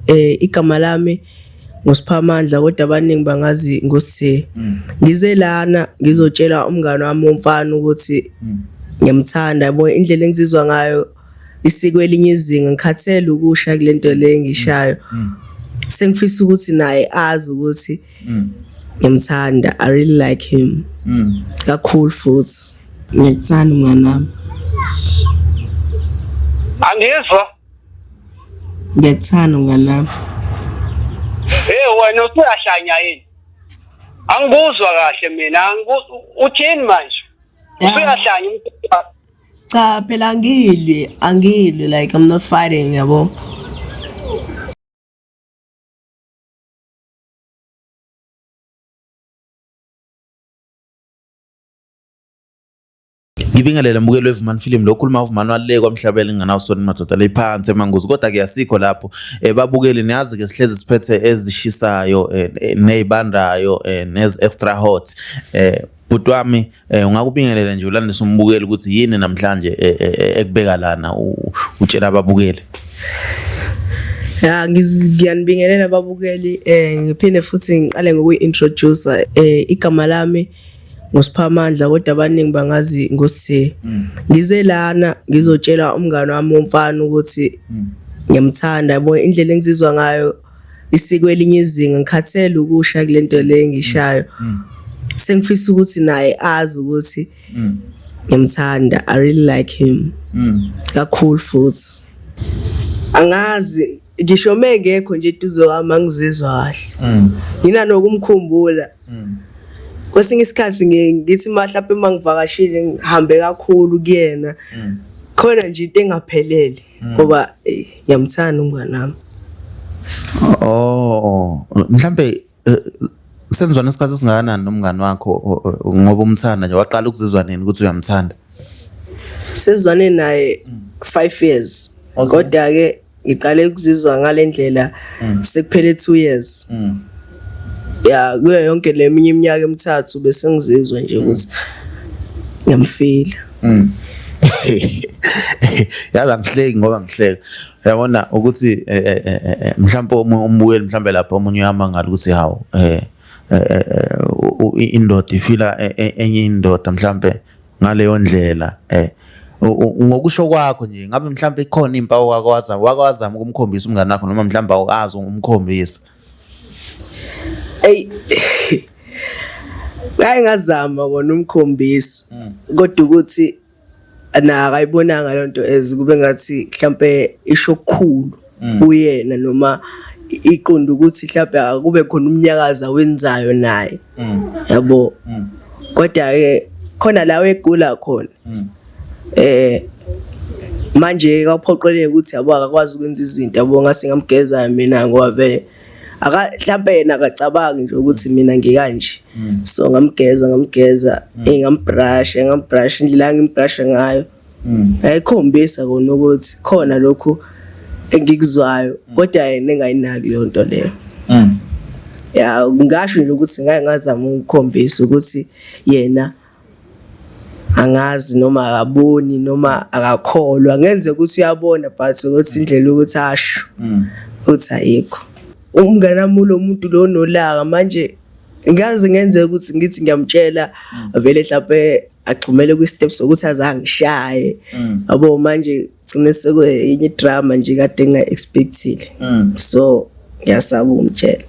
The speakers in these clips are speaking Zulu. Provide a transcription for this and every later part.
Igama lami nguSiphamandla kodwa abaningi bangazi ngoSithe. Ngize lana ngizotshela umngani wami womfana ukuthi ngiyamthanda yabo indlela engizizwa ngayo isikwelinye izinga ngikhathele ukusha kulento le engishayo. Sengifisa ukuthi naye azi ukuthi ngiyamthanda. I really like him. Kakhulu futhi. Ngiyakuthanda mngani wami. Angizwa. Ngiyakuthanda mngani wami. Hey wena usuyahlanya yini? Angikuzwa kahle mina, uthini manje? Usuyahlanya umntwana. Cha phela angilwi, angilwi like I'm not fighting yabo. Ngibingelele mbukeli weVumani Film lo khuluma uVumani wale kwamhlabela inganawusoni madoda leyiphansi emangozi kodwa ke asikho lapho eh babukeli niyazi ke sihlezi siphethe ezishisayo eh, nezibandayo eh, nezi extra hot eh bhuti wami eh, ungakubingelela nje ulandise umbukeli ukuthi yini namhlanje eh, eh, ekubeka lana utshela ababukeli. Ya ngiyanibingelela ababukeli eh ngiphinde futhi ngiqale ngokuyi-introduce igama lami nguSiphamandla kodwa abaningi bangazi ngoSithe. Ngize lana ngizotshela umngani wami womfana ukuthi ngiyamthanda yabo indlela engizizwa ngayo isikwelinye izinga ngikhathele ukusha kulento le engishayo. Sengifisa ukuthi naye azi ukuthi ngiyamthanda. I really like him. Kakhulu futhi. Angazi ngisho mengekho nje eduze kwami angizizwa kahle. Nginanokumkhumbula. Kwesinye isikhathi ngiye ngithi mhlawumbe uma ngivakashile ngihambe kakhulu kuyena. Khona nje into engaphelele ngoba eh, ngiyamthanda umngani wami. Oh, mhlambe eh, senizwana isikhathi esingakanani nomngani wakho ngoba umthanda nje waqala ukuzizwa nini ukuthi uyamthanda? Sezwane naye 5 years. Kodwa ke ngiqale ukuzizwa ngale ndlela sekuphele 2 years. Ya kuyo yonke le minye iminyaka emithathu bese ngizizwa nje ukuthi ngiyamfila. Yazi angihleki ngoba ngihleka. Uyabona ukuthi eh, eh, eh, mhlawumbe umbukeli mhlawumbe lapha omunye uyamangala ukuthi hawu indoda ifila enye indoda mhlawumbe ngaleyo ndlela eh ngokusho kwakho nje ngabe mhlawumbe ikhona impawu wakwazama wakwazama ukumkhombisa umngane wakho noma mhlawumbe awukazi umkhombisa? Ey Ngake ngazama kona umkhombisa kodwa ukuthi na akayibonanga lento as kube ngathi mhlambe isho okukhulu kuyena noma iqonda ukuthi mhlambe akube khona umnyakazo awenzayo naye yabo. Kodwa ke khona la egula khona eh manje kwaphoqeleka ukuthi yabo akakwazi ukwenza izinto yabo ngase ngamgeza mina ngoba vele aka mhlambe yena akacabangi nje ukuthi mina ngikanje. So ngamgeza ngamgeza ngambrush ngambrush indlela ngimbrush ngayo ayikhombisa kona ukuthi khona lokhu engikuzwayo kodwa yena engayinaki leyo nto leyo. Ya ngasho nje ukuthi ngake ngazama ukukhombisa ukuthi yena angazi noma akaboni noma akakholwa ngenze ukuthi uyabona but ukuthi indlela ukuthi asho uthi ayikho. Umngane wami lo muntu lo nolaka manje ngaze ngenze ukuthi ngithi ngiyamtshela vele mhlawumbe agxumele kwi-step sokuthi azangishaye yabo manje gcine sekwenye idrama nje kade nginga-expectile so ngiyasaba ukumtshela.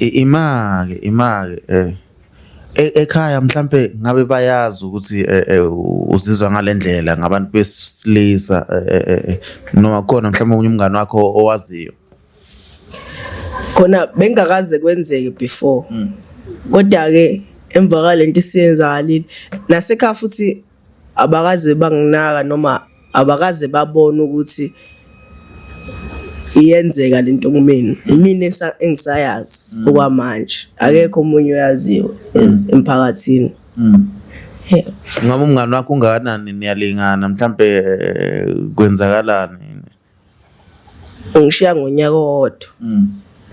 Ima-ke ima-ke ekhaya mhlampe ngabe bayazi ukuthi uzizwa ngale ndlela ngabantu besilisa noma khona mhlawumbe omunye umngane wakho owaziyo? Khona bengakaze kwenzeke before. Kodwa ke emva kwalento isiyenzakalile nasekhaya futhi abakaze banginaka noma abakaze babona ukuthi iyenzeka lento kumina. Imina engisayazi okwamanje. Akekho omunye oyaziyo emphakathini. Ngabe umngani wakho ungakanani niyalingana mhlampe kwenzakalani? Ungishiya ngonyaka owodwa.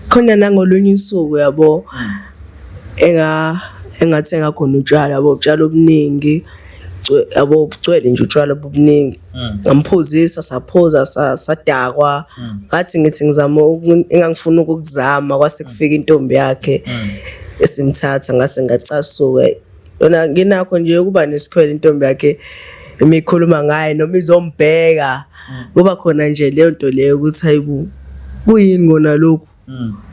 Khona nangolunye usuku yabo enga engathenga khona utshwala yabo utshwala obuningi. Yabo, bugcwele nje utshwala bubuningi. Ngamphuzisa, saphuza, sadakwa. Ngathi ngithi ngizama engangifuna ukukuzama, kwase kufika intombi yakhe esimthatha, ngase ngacasuka. Yona nginakho nje ukuba nesikhwele, intombi yakhe imikhuluma ngaye noma izombheka, kuba khona nje leyo nto leyo ukuthi hayibo, kuyini kona lokhu?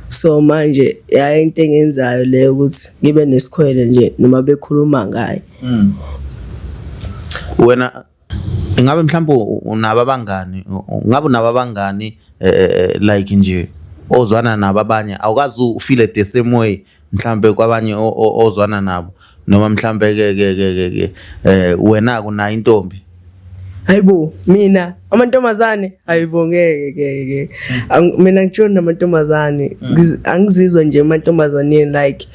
So manje yayi into engenzayo leyo ukuthi ngibe nesikhwele nje noma bekhuluma ngaye. Wena ingabe mhlawumbe unabo abangani, ngabe unabo abangani like nje ozwana nabo abanye, awukazi ufeel the same way mhlambe kwabanye ozwana nabo, noma mhlambe ke wena kunayo intombi? Hayibo, mina amantombazane, hayibo, ngeke ngeke ngeke. Mina ngitshoni namantombazane, angizizwa nje emantombazaneni, like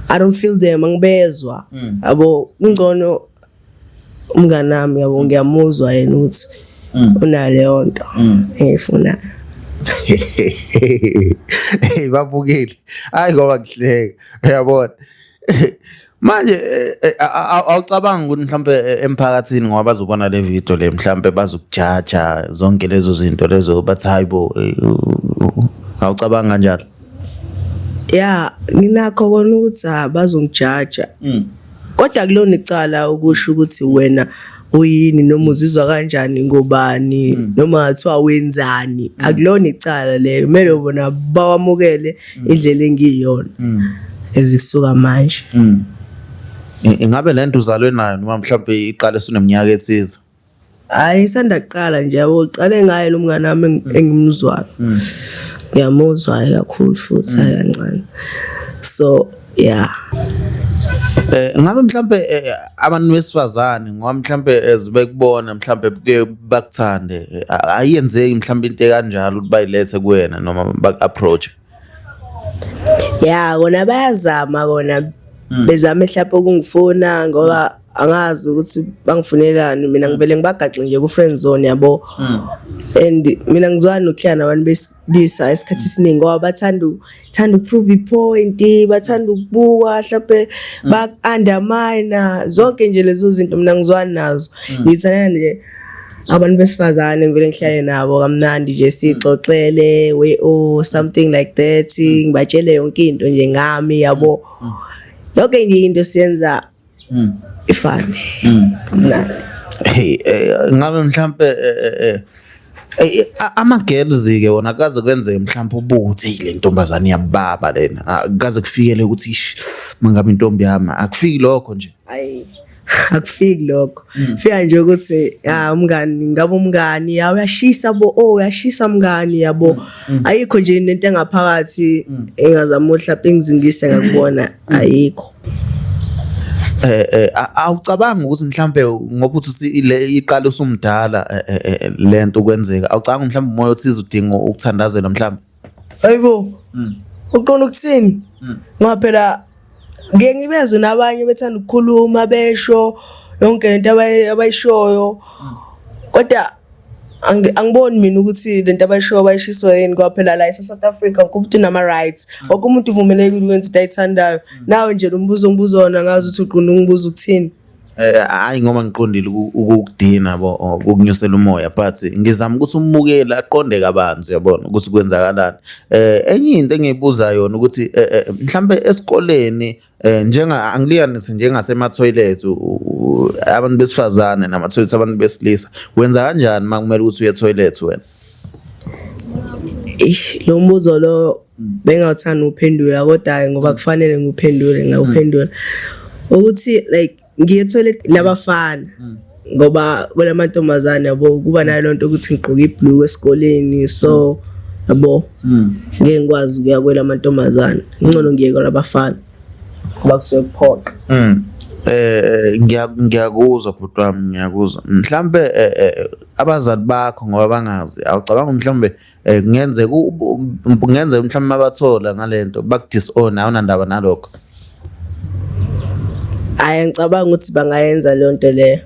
I don't feel them, angibezwa yabo. Kungcono umngani wami, yabo, ngiyamuzwa yena ukuthi unaleyo nto engiyifunayo. Hey babukeli, hayi ngoba ngihleka, uyabona manje awucabangi ukuthi mhlambe emphakathini, ngoba bazobona le video le, mhlambe bazokujaja zonke lezo zinto lezo, bathi hayibo, awucabangi kanjalo? Ya, nginakho kona ukuthi ha bazongijaja, kodwa kulona icala ukusho ukuthi wena uyini noma uzizwa kanjani ngobani noma ngathiwa wenzani, akulona icala leyo. Kumele bona bawamukele indlela engiyiyona ezikusuka manje. Ingabe lento uzalwe nayo noma mhlambe iqale suneminyaka ethize? Hayi, isanda kuqala nje, yabo, uqale ngaye lo mngane wami engimuzwayo. Ngiyamuzwa kakhulu futhi, hayi kancane, so yeah. Ngabe mhlambe abantu besifazane, ngoba mhlambe ezibekubona mhlambe buke bakuthande, ayiyenzeki mhlambe into ekanjalo ukuthi bayilethe kuwena noma baku-approach? Ya, kona bayazama kona, bezame mhlawumbe ukungifuna, ngoba angazi ukuthi bangifunelani. Mina ngivele ngibagaxe nje ku-friend zone, yabo, and mina ngizwani nokuhlala nabantu besilisa isikhathi esiningi, ngoba bathanda thanda ukuprove ipoint, bathanda ukubukwa, mhlawumbe baku-undermine, zonke nje lezo zinto mina ngizwani nazo. Ngithanda nje abantu besifazane, ngivele ngihlale nabo kamnandi nje, sixoxele we or something like that, ngibatshele yonke into nje ngami, yabo, yonke nje into siyenza ifane kamnandi. Hey, ngabe mhlambe ama girls ke wona kaze kwenzeke mhlambe ubuthi, hey, le ntombazane iyababa lena, kaze kufikele ukuthi ish, mangabe intombi yami, akufiki lokho nje? Ayi, akufiki lokho. Fika nje ukuthi ya umngani, ngabe umngani ya uyashisa bo, oh uyashisa mngani, yabo. Ayikho nje into engaphakathi engazama mhlawumbe ingizingise ngakubona, ayikho. Awucabangi ukuthi mhlambe ngoba uthi le iqala usumdala lento kwenzeka, awucabangi mhlambe umoya othize udinga ukuthandazela mhlambe? Hayibo, uqonda ukuthini? Ngoba phela ngike ngibezwe nabanye bethanda ukukhuluma, besho yonke lento abayishoyo, kodwa angiboni mina ukuthi lento abayishoyo bayishiswa yini, ngoba phela la ese-South Africa wonke umuntu unama-rights, wonke umuntu uvumelekile ukwenza into ayithandayo. Nawe nje lo mbuzo ongibuza wona, ngazi ukuthi uqonda ungibuza ukuthini. Hayi, ngoba ngiqondile ukukudina bo or ukukunyusela umoya, but ngizama ukuthi umbukeli aqonde kabanzi, uyabona ukuthi kwenzakalani. Enye into engiyibuza yona ukuthi mhlambe esikoleni, njenga angiliyanise njengasema-toilet, abantu besifazane nama-toilet abantu besilisa, wenza kanjani uma kumele ukuthi uye toilet wena? Eish, lo mbuzo lo bengawuthanda uphendula, kodwa hhayi, ngoba kufanele ngiphendule, ngawuphendula ukuthi like ngiye toilet labafana, ngoba kwelamantombazane, yabo, kuba nalo nto ukuthi ngigqoke iblue esikoleni, so yabo ngeke ngikwazi ukuya kwelamantombazane, ngcono ngiye kwelabafana ngoba kusuke kuphoqa. Ngiyakuzwa bhuti wami, ngiyakuzwa. Mhlambe abazali bakho, ngoba bangazi, awucabanga mhlambe kungenzeka mhlambe mabathola ngalento bakudisown, awunandaba nalokho? Hhayi, angicabanga ukuthi bangayenza leyo nto leyo.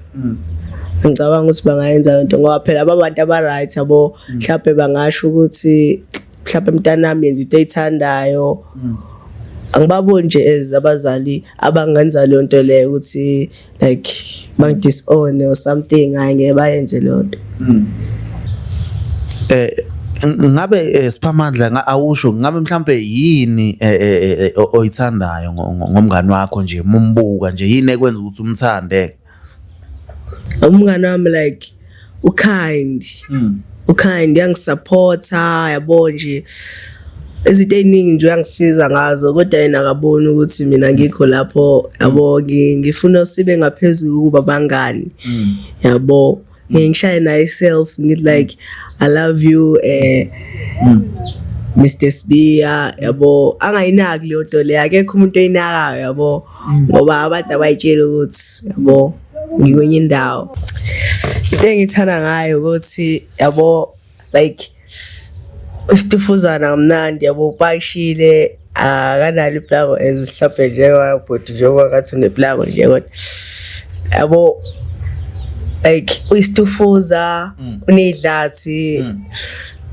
Ngicabanga ukuthi bangayenza leyo nto ngoba phela babantu aba-right, yabo, mhlawumbe bangasho ukuthi mhlawumbe mntanami yenza into oyithandayo. Angibaboni nje as abazali abangenza leyo nto leyo ukuthi like bangi-disown or something, hhayi ngeke bayenze leyo nto. Eh ngabe Siphamandla awusho ngabe mhlambe yini oyithandayo ngomngani wakho nje mumbuka nje yini ekwenza ukuthi umthande? Umngani wami like ukind. Ukind uyangisupporta yabo nje izinto ey'ningi nje uyangisiza ngazo kodwa yena akaboni ukuthi mina ngikho lapho yabo ngifuna sibe ngaphezulu ukuba bangani yabo. Ngishaye naye i-self ngithi like I love you Mr Sibiya yabo, angayinaki leyo nto leyo, akekho umuntu oyinakayo yabo, ngoba abantu abayitsheli ukuthi yabo ngikwenye indawo. Into engithanda ngayo ukuthi yabo like usitufuzana kamnandi yabo, upakishile akanalo iplango as mhlawumbe njengabhuti njengoba ngathi uneplango nje kodwa yabo like uyisitufuza unedlathi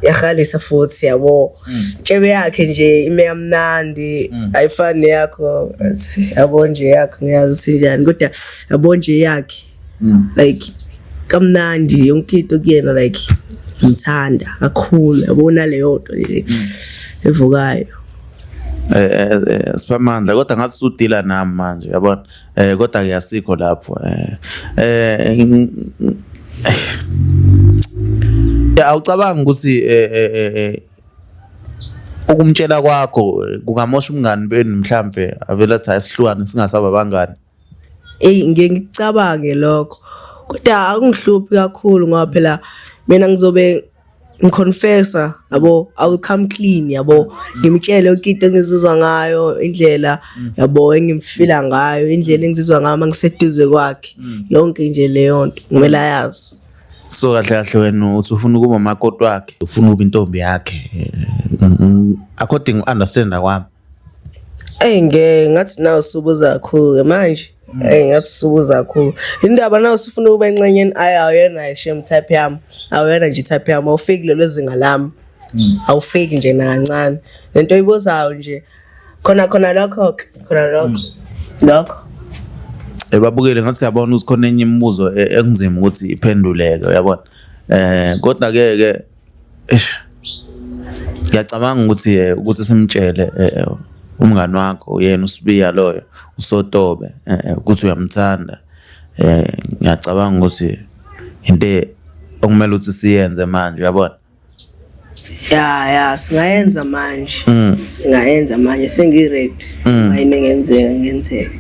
yahalisa futhi yabo, intshebe yakhe nje ime kamnandi ayifani neyakho yabo nje yakho ngiyazi ukuthi njani kodwa yabo nje yakhe like kamnandi yonke into kuyena like ngithanda kakhulu yabona leyo nto nje evukayo. Siphamandla kodwa ngathi sudila nami manje yabona kodwa ke asikho lapho awucabangi ukuthi ukumtshela kwakho kungamosha umngani benu mhlambe avele athi asihlukane singasaba abangani? Eyi ngiye ngikucabange lokho kodwa akungihluphi kakhulu ngoba phela mina ngizobe ngiconfessa yabo, I will come clean yabo, ngimtshele yonke into engizizwa ngayo, indlela yabo engimfila ngayo, indlela engizizwa ngayo uma ngiseduze kwakhe, yonke nje leyo nto kumele ayazi. So kahle kahle wena uthi ufuna ukuba umakoti wakhe, ufuna ukuba intombi yakhe according understand kwami. Eyi ngeke ngathi nawe usubuza kakhulu-ke manje. Eyi ngathi usubuza kakhulu. Indaba nawe usufuna ukuba engxenyeni ayi awuyona shem type yami. Awuyona nje type yami, awufiki lelo zinga lami. Awufiki nje nakancane. Lento oyibuzayo nje khona khona lokho-ke, khona lokho. Lokho. Babukele ngathi siyabona ukuthi khona enye imibuzo ekunzima ukuthi iphenduleke uyabona. Kodwa ke ke eish ngiyacabanga ukuthi ukuthi simtshele umngani wakho uyena uSibiya loyo uSotobe ukuthi uyamthanda. Ngiyacabanga ukuthi into okumele ukuthi siyenze manje uyabona. Ya ya singayenza manje. Singayenza manje sengi-ready. Mayini engenzeka ngenzeka.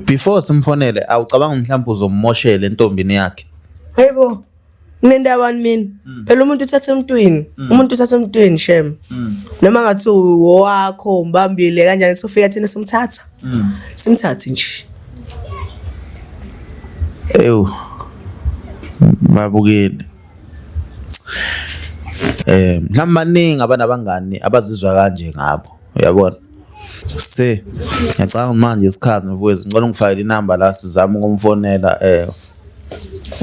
Before simfonele awucabanga mhlawumbe uzomoshela entombini yakhe? Hayibo. Nginendabani mina? Phela umuntu uthatha emntwini, umuntu uthatha emntwini shem. Noma ngathi owakho umbambile kanjani sofika thina simthatha. Simthathe nje. Ewu. Babukeli. Mhlawumbe baningi abanabangani abazizwa kanje ngabo uyabona. Sithe ngiyacabanga manje isikhathi mfowethu ngicela ungifakele inamba la sizame ukumfonela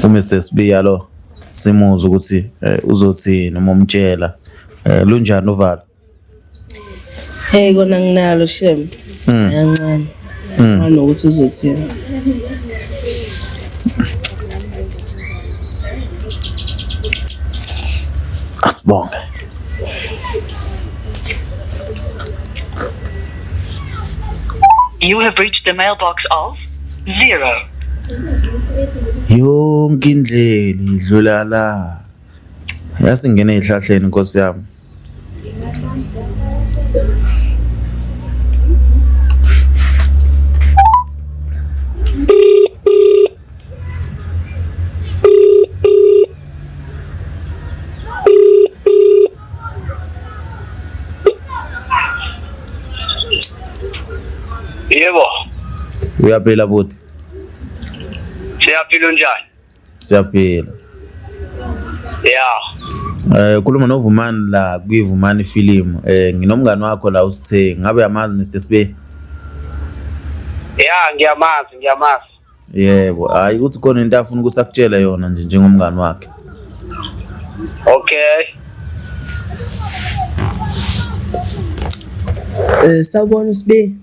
uMr Sibiya lo simuzwe ukuthi uzothini uma umtshela lunjani uvalo. Hey kona nginalo shem. Kancane. Nganokuthi uzothini. Asibonge. You have reached the mailbox of 0. Yonke indlela idlula la. Yasingena ezihlahleni Nkosi yami. Yebo. Uyaphila buti? Siyaphila unjani? Siyaphila. Yeah. Khuluma noVumani la kwiVumani Film. Nginomngani wakho la uSithe. Ngabe uyamazi Mr Sibiya? Yeah, ngiyamazi, ngiyamazi. Yebo, hayi ukuthi khona into afuna ukuthi akutshele yona nje njengomngani wakhe. Okay. Sawubona uSibi.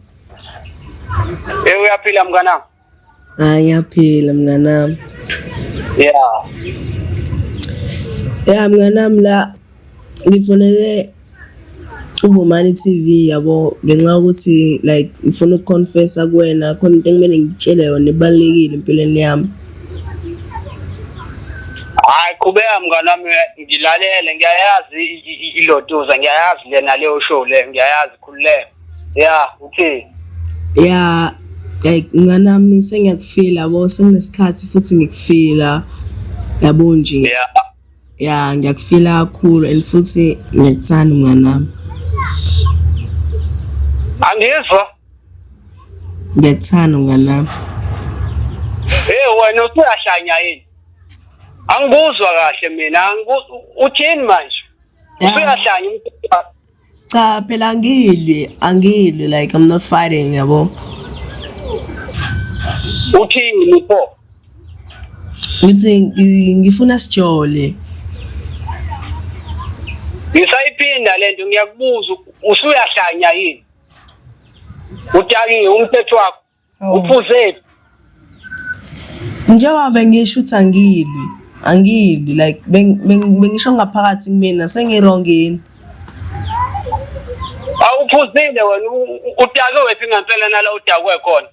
Eh uyaphila mnganami? Hayi ngiyaphila mnganami. Yeah. Ya mnganami la ngifonele uVumani TV yabo ngenxa yokuthi like ngifuna ukuconfessa kuwena khona into ekumele ngikutshele yona ebalulekile empilweni yami. Hayi qhubeka mngani wami ngilalele ngiyayazi ilotuza ngiyayazi lena leyo show le ngiyayazi khululeka. Ya uthini? Ya like mnganami sengiyakufila yabo senginesikhathi futhi ngikufila yabo nje. Yeah. Ya ngiyakufila kakhulu and futhi ngiyakuthanda mnganami. Angizwa. Ngiyakuthanda mnganami. Hey wena usuyahlanya yini? Angikuzwa kahle mina, uthini manje? Usuyahlanya umntwana. Cha phela angilwi, angilwi like I'm not fighting yabo. Uthini pho? Ngithi ngifuna sijole. Ngisayiphinda lento ngiyakubuza usuyahlanya yini? Udakiwe umthetho wakho. Uphuzephi? Njengoba bengisho ukuthi angilwi, angilwi like bengisho ngaphakathi kumina sengi-wrong yini? Awuphuzile wena udakwe wephi ngempela nala udakwe khona?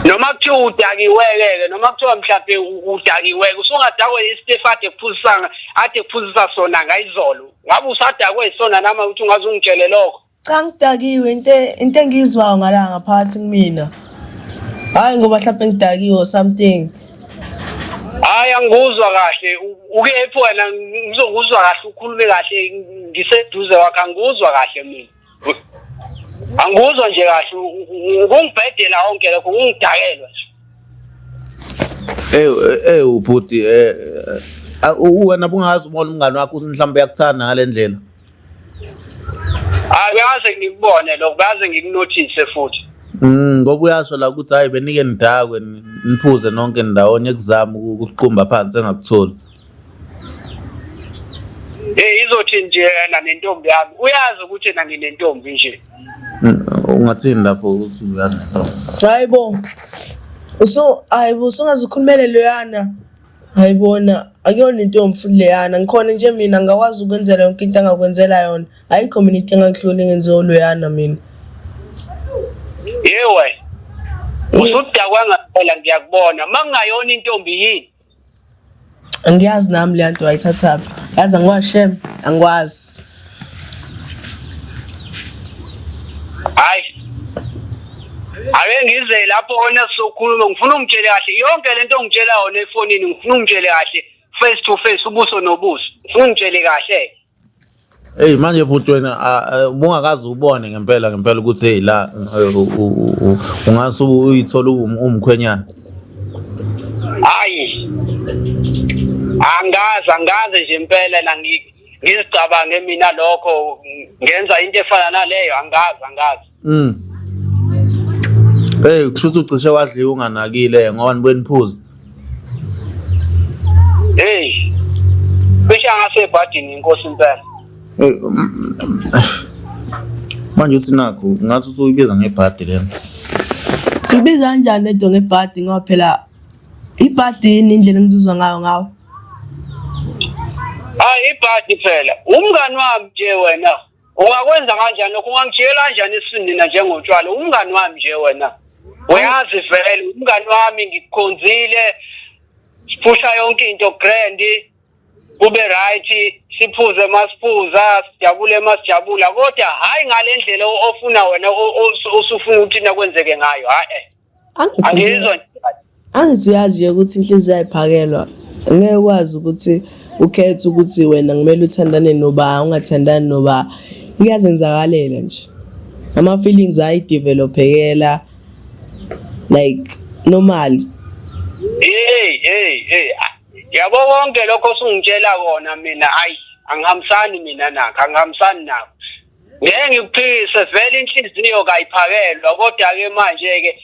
Noma kuthiwa udakiwe-ke noma kuthiwa mhlawumbe udakiwe-ke usungadakwe isitifu ade kuphuzisa ade kuphuzisa sona ngayizolo ngabe usadakwe yisona nama ukuthi ungaze ungitshele lokho. Cha ngidakiwe into into engiyizwayo ngala ngaphakathi kumina. Hayi ngoba mhlawumbe ngidakiwe or something. Hayi angikuzwa kahle ukephi wena ngizokuzwa kahle ukhulume kahle ngiseduze kwakhe angikuzwa kahle mina. Angikuzwa nje kahle ukungibhedela wonke lokho ungidakelwa nje. Eh eh ubhuti eh wena bungazi ubona umngani wakho ukuthi mhlawumbe uyakuthanda ngale ndlela. Hayi bengaze ngikubone lokho bengaze ngikunothise futhi. Ngoba uyasho la ukuthi hayi benike nidakwe niphuze nonke ndawonye kuzama ukuqumba phansi engakutholi. Hey izothi nje yena nentombi yami uyazi ukuthi yena nginentombi nje. Ungathini lapho ukuthi uyazi? Hayibo. Usu hayibo usungaze ukhulumele loyana. Hayibona akuyona intombi futhi leyana ngikhona nje mina ngingakwazi ukwenzela yonke into angakwenzela yona ayikho mina into engakuhlula engenziwa loyana mina. Yewe. Usudakwa ngempela ngiyakubona. Makungayona intombi yini? Angiyazi nami leya nto wayithathaphi. Yazi angikwazi shem, angikwazi. Hayi. Ake ngize lapho wena sizokhuluma ngifuna ungitshele kahle yonke lento ongitshela yona efonini ngifuna ungitshele kahle face to face ubuso nobuso. Ngifuna ungitshele kahle. Hey manje bhuti wena ubungakaze ubone ngempela ngempela ukuthi hey la ungase uyithola umkhwenyana. Hayi. Angazi angazi nje impela la ngizicabange mina lokho ngenza into efana naleyo angazi angazi. Hey kusho ukuthi ucishe wadliwa unganakile ngoba nibuye niphuze. Hey. Cishe angasebhadini inkosi impela. Hey manje uthi nakho ngathi uthi uyibiza ngebhadi lena. Ibiza kanjani lento ngebhadi ngoba phela ibhadi yini indlela engizizwa ngayo ngawo. Hayi ibhadi phela. Umngani wami nje wena. Ungakwenza kanjani lokho? Ungangijikela kanjani isinina njengotshwala? Umngani wami nje wena. Uyazi vele umngani wami ngikukhonzile. Siphusha yonke into grand. Kube right siphuze masiphuza sijabule masijabula kodwa hayi ngale ndlela ofuna wena osufuna ukuthi nakwenzeke ngayo hayi. Angizwa Angithi uyazi nje ukuthi inhliziyo ayiphakelwa. Ngeke ukwazi ukuthi ukhethe ukuthi wena kumele uthandane noba ungathandani noba iyazenzakalela nje. Ama feelings ayidevelophekela like normal. Hey hey hey yabo konke lokho osungitshela kona mina ayi angihambisani mina nakho angihambisani nakho. Ngeke ngikuphikise vele inhliziyo kayiphakelwa kodwa ke manje ke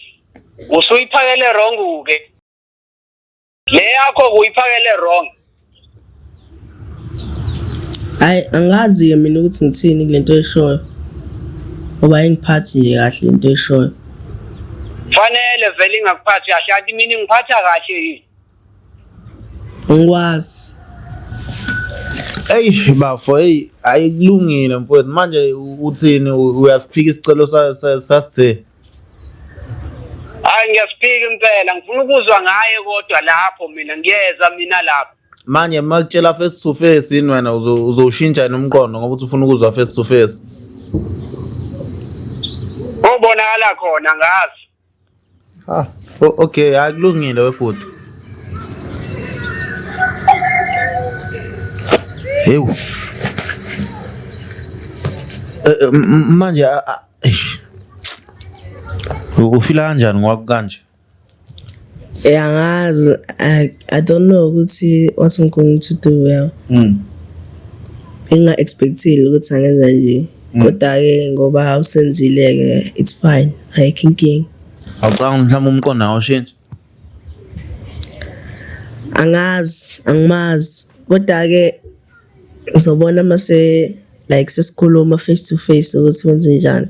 usuyiphakele wrong ke le yakho kuyiphakele wrong. Hayi angazi ke mina ukuthi ngithini kulento eshoyo. Ngoba ayingiphathi nje kahle into eshoyo. Fanele vele ingakuphathi kahle kanti mina ingiphatha kahle yini? Angikwazi. Eyi bafo eyi ayikulungile mfowethu manje uthini uyasiphika isicelo sasithe? Hayi ngiyasiphika impela ngifuna ukuzwa ngaye kodwa lapho mina ngiyeza mina lapho. Manje makutshela face to face yini wena uzowushintsha yini umqondo ngoba uthi ufuna ukuzwa face to face? Obonakala khona ngazi. Ah, okay, hayi kulungile webhuti. Hewu. Eh, eh, manje eish. Ufila kanjani ngoba kanje? Yeah, angazi. I don't know ukuthi what I'm going to do yeah. Benginga-expect-ile ukuthi angenza nje. Kodwa-ke ngoba usenzile-ke it's fine. Ayikho inkinga. Awucabanga mhlawumbe umqondo awushintsha? Angazi, angimazi. Kodwa-ke ngizobona mase like sesikhuluma face to face ukuthi kwenzenjani.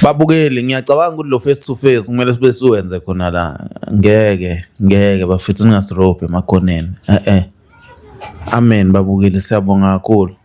Babukeli ngiyacabanga ukuthi lo face to face kumele sibe siwenze khona la. Ngeke, ngeke bafethu ningasirobhi emakhoneni. Eh eh. Amen babukeli siyabonga kakhulu.